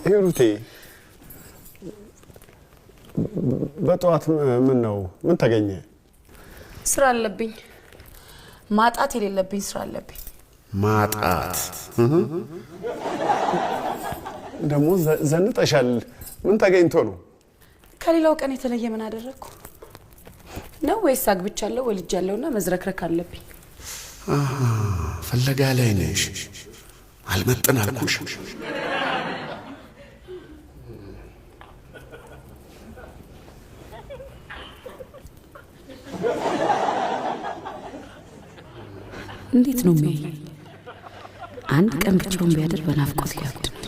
ሂሩቴ፣ በጠዋት ምን ነው? ምን ተገኘ? ስራ አለብኝ። ማጣት የሌለብኝ ስራ አለብኝ። ማጣት ደግሞ ዘንጠሻል። ምን ተገኝቶ ነው? ከሌላው ቀን የተለየ ምን አደረግኩ ነው? ወይስ አግብቻለሁ ወልጃለሁና መዝረክረክ አለብኝ? ፍለጋ ላይ ነሽ። አልመጥን አልኩሽ። እንዴት ነው የሚያየኝ? አንድ ቀን ብቻውን ቢያድር በናፍቆት ሊያብድ ነው።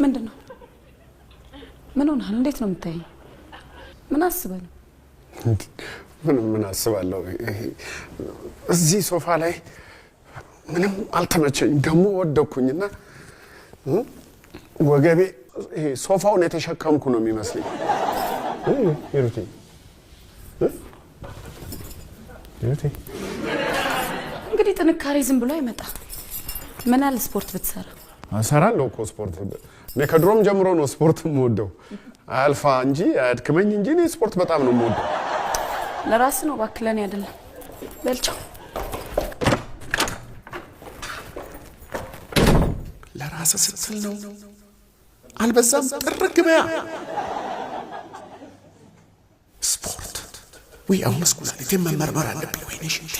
ምንድን ነው? ምን ሆነሃል? እንዴት ነው የምታየኝ? ምን አስበህ ነው? ምን አስባለሁ? እዚህ ሶፋ ላይ ምንም አልተመቸኝም። ደግሞ ወደኩኝና ወገቤ ይሄ ሶፋውን የተሸከምኩ ነው የሚመስለኝ። ሂሩቴ፣ ሂሩቴ፣ እንግዲህ ጥንካሬ ዝም ብሎ አይመጣ። ምን አለ ስፖርት ብትሰራ? እሰራለሁ እኮ ስፖርት። እኔ ከድሮም ጀምሮ ነው ስፖርት የምወደው። አልፋ እንጂ አያድክመኝ እንጂ እኔ ስፖርት በጣም ነው የምወደው። ለራስህ ነው እባክህ፣ ለእኔ አይደለም። በልቻው። ለራስህ ስትል ነው። አልበዛም? ጥርግ በያ። ስፖርት ወይ አሁንስ ኩላሊቴን መመርመር አለብኝ። ወይኔ ሽንቴ።